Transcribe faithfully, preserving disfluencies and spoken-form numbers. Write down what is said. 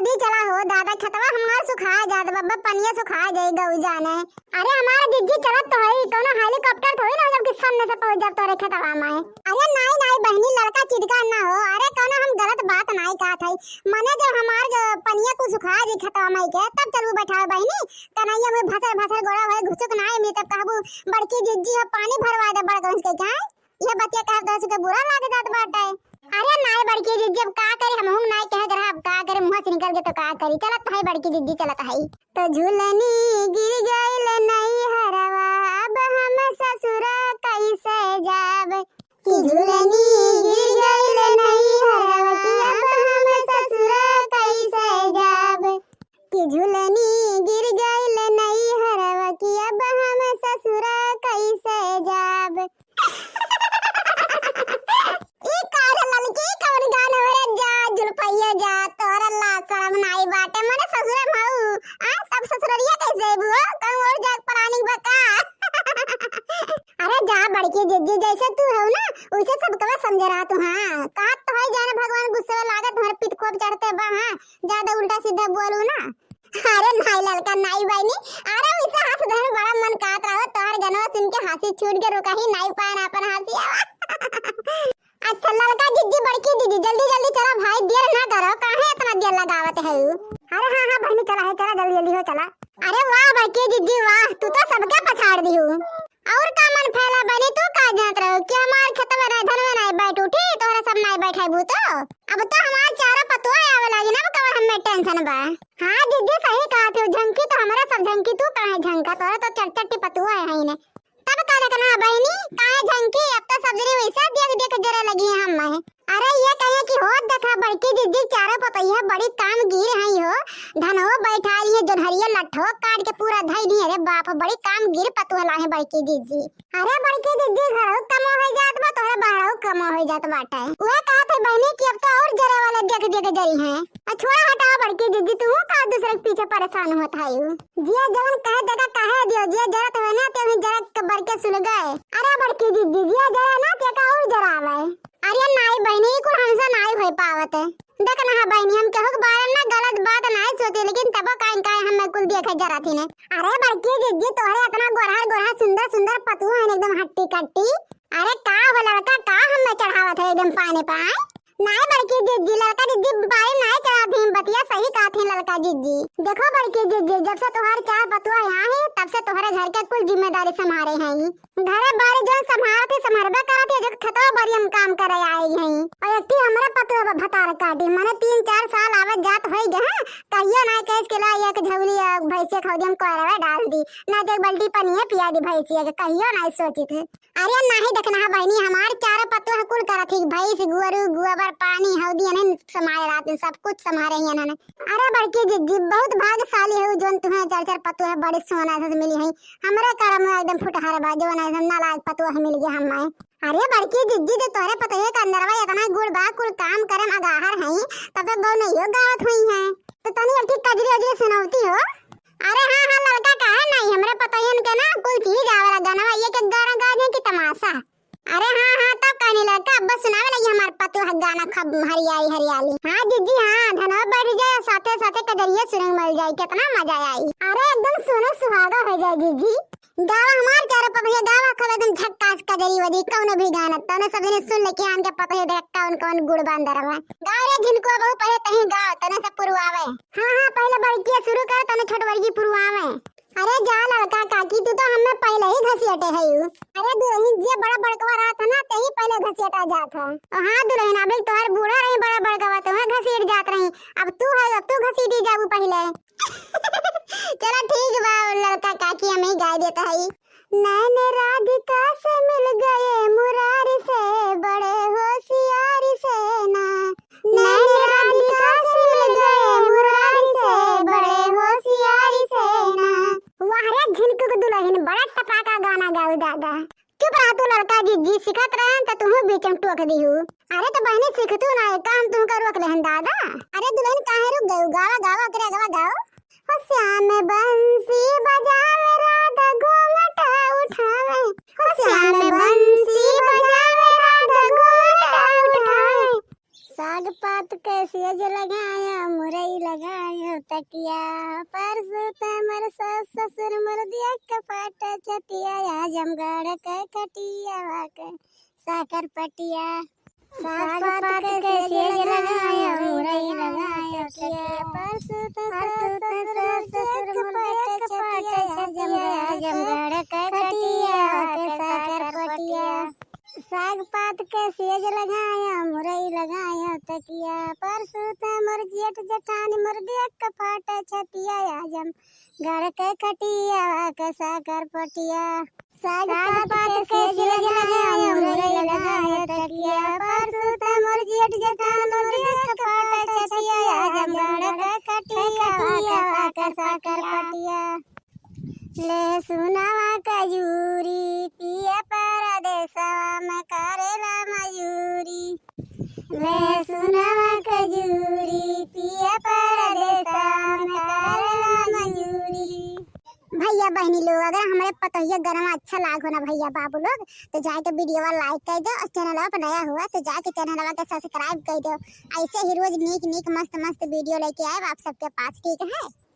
जल्दी चला हो दादा, खेतवा हमार सुखा जात बा, बा पनिया सुखा जाई गऊ जाने। अरे हमार जिज्जी चलत तो हई, कौनो helicopter थोड़ी ना जब कि सामने से पहुंच जाब तोरे खेतवा में। अरे नाई नाई बहिनी, ललका चिढ़ा ना हो, अरे कौनो हम गलत बात नाई कहत हई। मने जब हमार जो पनिया कुल सुखा जाई खेतवा में के, तब चलबू बैठावे बहिनी, कन्हैया में भसर भसर गोड़ा होए घुसुक नाई में, तब कहबू बड़की जिज्जी हो पानी भरवा दे बड़गंज के क्या? ये बतिया कहब तो के बुरा लाग जात बाटे। अरे नाई बड़की जिज्जी, अब का करी, हमहू नाई कहे के रहा, अब का करी, मुँह से निकल गए तो का करी। चलत है बड़की जिज्जी, चलत है। तो झुलनी गिर गइल नैहरवा, अब हम ससुर कैसे जाब? कि झुलनी गिर गइल नैहरवा, कि अब हम ससुर कैसे जाब? कि झुलनी गिर गइल नैहरवा, कि अब हम ससुर कैसे जाब? ई का रे ललकी, कवन गाना हो रे? जा जुलफैया जा, तोहरा लाज शरम नाई बाटे, मने ससुरे में हऊ, आ, तब ससुररिया कैसे अइबू हो? कहूँ और जाए planning बा का? अरे जा बड़की जिज्जी, जैसे तू हो ना, वैसे सबके समझे रहा तू, हाँ। कहत तो है जाने भगवान गुस्से में लागत, तुम्हारे पित खोप चढ़ते बा, हाँ, ज्यादा उल्टा सीधा बोलू ना। अरे नाई ललका नाई बहिनी, अरे वैसे हाथ धरे बड़ा मन कहत रहो, तोहर गनवा सुन के हँसी छूट के रुका ही नाई पाए ना अपन हँसी आवा। अच्छा ललका जिज्जी बड़की जिज्जी, जल्दी जल्दी चला भाई, देर ना करो, काहे इतना देर लगावत है? अरे हाँ हाँ बहिनी चला है, चला जल्दी जल्दी हो चला। अरे वाह बड़की जिज्जी वाह, तू तो सबके पछाड़ दिहू। और का मन फैला बहिनी, तू का जानत रहो कि हमार खेतवा नाई धनवा नाई बैठ उठी, तोहरा सब नाई बैठाइबू तो? अब तो हमार चारों पतुआ आवे लागी ना, अब कवर हमें tension बा। हाँ जिज्जी सही कहत हो, झंकी तो हमारा सब झंकी, तू काहे झंका, तोहरा तो चट चट्टी पतुआ है ही ने। तब का देखना बहिनी, काहे झंकी, अब तो सब जनी वैसे देख देख जरे लगी है हम। अरे ये कहे कि होत देखा बड़की जिज्जी चारों पतोहिया बड़ी कामगीर हई हो, धनवो बैठाई है, जोन्हरिया लट्ठो काट के पूरा धई दी। अरे बाप, बड़ी कामगीर पतोह लाए बड़की जिज्जी। अरे बड़की जिज्जी, घरहू कमो हो जात बा, तोहरे बाहरहू कमो हो जात बाटे। उहे कहत है बहिनी कि अब तो और जरे वाले देख देख जरी हैं। आ छोड़ा हटाओ बड़की जिज्जी, तू का दूसरे के पीछे परेशान होत है? जिया जवन कहे देखा कहे दियो, जिया जरत हुए ना ते वहीं जरत के बर के सुन गए। अरे बड़की जिज्जी, जिया जरा ना ते का और जरावे। अरे नाई बहिनी, ई कुल हमसे नाई होई पावत। देख ना हा बहिनी, हम केहू के बारे में ना गलत बात नाई सोचे, लेकिन तबो काहे काहे हम कुल देखे जरा थी ने। अरे बड़की जिज्जी, तोहरे इतना गोरहर गोरहर सुंदर सुंदर पतुआ है एकदम हट्टी कट्टी। अरे का हो ललका, का हमें चढ़ावत है एकदम पानी पाए? नाई बड़की जिज्जी, ललका जिज्जी पानी नाई चढ़ावत ही, बतिया सही कहत ही ललका जिज्जी। देखो बड़की जिज्जी, जब से तोहर चार पतुआ यहाँ है, तब से तोहरे घर के कुल जिम्मेदारी संभारे हैं। घरे बारी जौन संभारत ही, संभरबे करत ही, जो खेतवा बारी हम काम करे आई हई। और एक ठी हमरे पतोह बा भतार काटी, माने तीन चार साल आवत जात होई गए हैं, कहियो ना कहे के ला एक झौली, अ, भैंसिया खौदी हम कोयरवे डाल दी, ना तो एक बाल्टी पनिया पिया दी भैंसिया के, कहियो ना सोचित है। अरे नाही देखना है बहिनी, हमार चारों पतोह कुल करत ही, भैंस, गोरू, गोबर, पानी, हौदी, अनन समाए रात में सब कुछ संभारे ही अनन। अरे बड़की जिज्जी, बहुत भाग्यशाली है जौन तुम्हें चार चार पतोह बड़े सोना से मिली है। हमरे करम में एकदम फुटहर बा, जवन ऐसन नालायक पतोह मिल गया हमें। अरे बड़की जिज्जी, जो तोहरे पतोहे के अंदरवा इतना गुण बा, कुल काम करे में अगाहर हई, तब तो गौ नहियो गावत हुई हैं। तो तनी एक ठी कजरी उजरी सुनौती हो। अरे हाँ हाँ ललका, काहे नहीं, हमरे पतोहियन के ना कुल चीज आवेला, गनवा ये के गाना गा दे कि तमाशा। अरे हाँ हाँ, तब कहने लगा, अब सुनावे लगी हमार पतोह गाना खूब हरियाली हरियाली। हाँ जिज्जी हाँ, धनवा बैठ जाए, साथे साथे कजरिया सुने में मिल जाए, कितना मजा आई। अरे एकदम सोना सुहागा हो जाए जिज्जी। गावा हमार चारों पतोहिया गावा, खूब एकदम झक्कास कजरी वजरी, कौनो भी गाना, तौने सब जने सुन ले कि हमके पतोहिया देख कौन कौन गुण बा अंदर में। गावा रे झिनकुआ बहू, पहिले तहीं गावा, तने से पुरवावे। हाँ हाँ, पहिले बड़किया शुरू कर, तने छोटवरकी पुरवावे। अरे जा ललका काकी, तू तो हमें पहिले ही घसियटे है यू। अरे दुलहिन जे बड़ा बड़कवा रहत है ना, ते ही पहिले घसियटा जात है। ओ हाँ दुलहिन, अबे तोहर बूढ़ा रही बड़ा बड़कवा, तुम्हें घसीट जात रही, अब तू है, अब तू घसीटी जाबू पहिले। चला ठीक बा ललका काकी, हम ही गाय देता है। नैन राधिका से मिल गए मुरारी से, बड़े होशियारी से ना। नैन राधिका से मिल गए मुरारी से, बड़े होशियारी से ना। वाह रे झिनकू के दुलहिन, बड़ा टपाका गाना गाऊ दादा। चुप रहा तू ललका जिज्जी, सिखत रहे त तुहू बीच में टोक दिहू। अरे तो बहिनी सिखतू ना, का हम तुहका रोक लेहन दादा? अरे दुलहिन काहे रुक गयू, गावा गावा, ओकरे अगवा गाओ। हो श्याम बंसी बजावे राधा घूंघट उठावे। हो श्याम बंसी बजावे राधा घूंघट उठावे। साग पात के सेज लगायो, मुरई लगायो तकिया, परसों ते मोर सास ससुर मोर दिया के फाटे छतिया, आजमगढ़ के खटिया के साकर पटिया। साग पात के सेज लगायो, मुरई लगायो तकिया, परसों ते सास ससुर मोर दिया के फाटे छतिया, आजमगढ़ के खटिया के साकर पटिया। साग पात के सेज लगायो, मुरई लगायो तकिया, परसों ते मोर जेठ जेठानी मोर दिया के फाटे छतिया, आजमगढ़ के खटिया के साकर पटिया। साग पात के सेज लगायो, मुरई लगायो तकिया, परसों ते मोर जेठ जेठानी मोर दिया के फाटे छतिया, आजमगढ़ के खटिया के साकर पटिया। लहसुनवा खजूरी पिया परदेसवा में करेला मजूरी। लहसुनवा खजूरी पिया परदेसवा में करेला मजूरी। भैया बहिनी लोग, अगर हमरे पतोहिया गनवा अच्छा लागो ना भैया बाबू लोग, तो जाके वीडियोवा like कर दो और चैनलवा पर नया हुआ तो जाके चैनलवा के subscribe कर दो। ऐसे ही रोज नीक नीक मस्त मस्त वीडियो लेके आए आप सबके पास, ठीक है?